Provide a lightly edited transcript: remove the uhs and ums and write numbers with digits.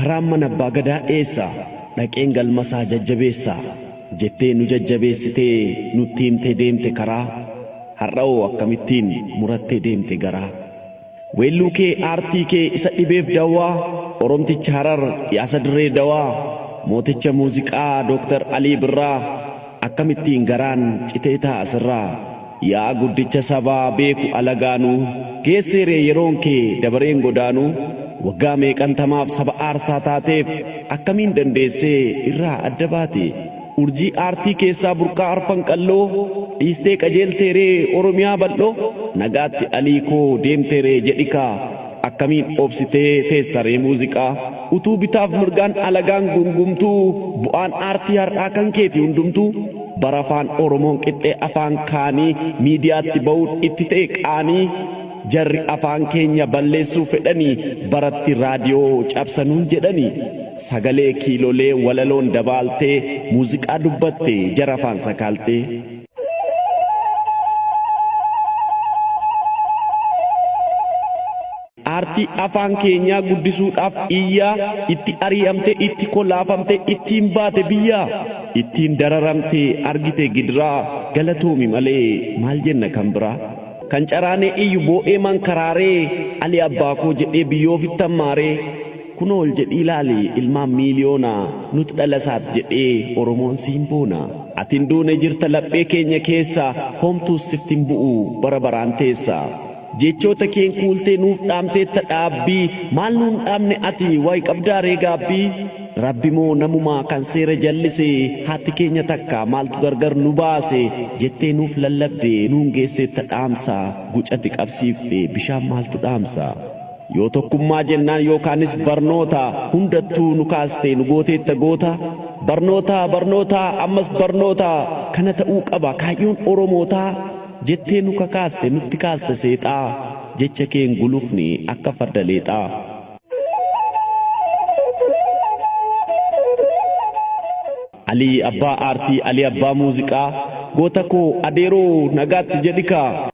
Karaan mana abbaa gadaa eessa? Dhaqeen galmasaa jajjabeessa. Jettee nu jajjabeessitee nutti himtee deemte karaa. Har'awoo akkamittiin murattee deemte garaa? Weelluu kee aartii kee isa dhibeef dawaa Oromticha Harar yaasa Dirree Dawaa Mooticha muuziqaa Dooktar Alii Birraa Akkamittiin garaan citee taa'a sirraa? Yaa guddicha sabaa beeku alagaanuu Geesseeree yeroon kee dabareen godaanuu Waggaa meeqantamaaf saba aarsaa taateef Akkamiin dandeessee irraa adda baate? Urjii aartii keessaa burqaa arfan qalloo Dhiistee qajeelteeree Oromiyaa bal'oo? Nagaatti Alii koo deemteeree jedhikaa Akkamiin obsitee teessaree muuziqaa? Utuu bitaaf mirgaan alagaan gungumtuu Bu'aan aartii har'aa kan keeti hundumtuu Bara afaan Oromoon qixxee afaan kaanii Miidiyaatti ba'uun itti ta'e qaanii Jarri afaan keenya balleessuu fedhanii Baratti raadiyoo cabsa nuun jedhanii Sagalee kiilolee walaloon dabaaltee Muuziqaa dubbatte jara afaan sakaaltee. Aartii afaan keenyaa guddisuudhaaf iyyaa Itti ari'amtee itti kolaafamtee ittiin baate biyyaa Ittiin dararamtee argite gidiraa Galatoomi malee maal jenna kan biraa Kan caraanee iyyu boo'ee mankaraaree Ali abbaa koo jedhee biyyoo ofitti hammaaree Kunoo ol jedhii ilaali ilmaan miiliyoona Nut dhala isaat jedhee Oromoon siin boona Ati hin duune jirta laphee keenya keessa Homtuus sitti hin bu'u bara baraan teessa Jechoota keen kuultee nuuf dhaamteetta dhaabbii Maal nuun dhaamne ati wayi qabdaa ree gaabbii Rabbi moo namumaa kan seera jallise Haati keenya takka maaltu gargar nu baase Jettee nuuf lallabde nuun geesseetta dhaamsa Gucati qabsiifte bishaan maaltu dhaamsa Yoo tokkummaa jennaan yookaanis barnoota Hundattuu nu kaaste nu gooteetta goota Barnoota barnoota ammas barnoota Kana ta'uu qaba kaayyoon Oromootaa Jettee nu kakaaste nutti kaaste seexaa Jecha keen gulufne akka farda leexaa. Alii abbaa aartii Alii abbaa muuziqaa Goota koo adeeroo nagaatti jedhikaa.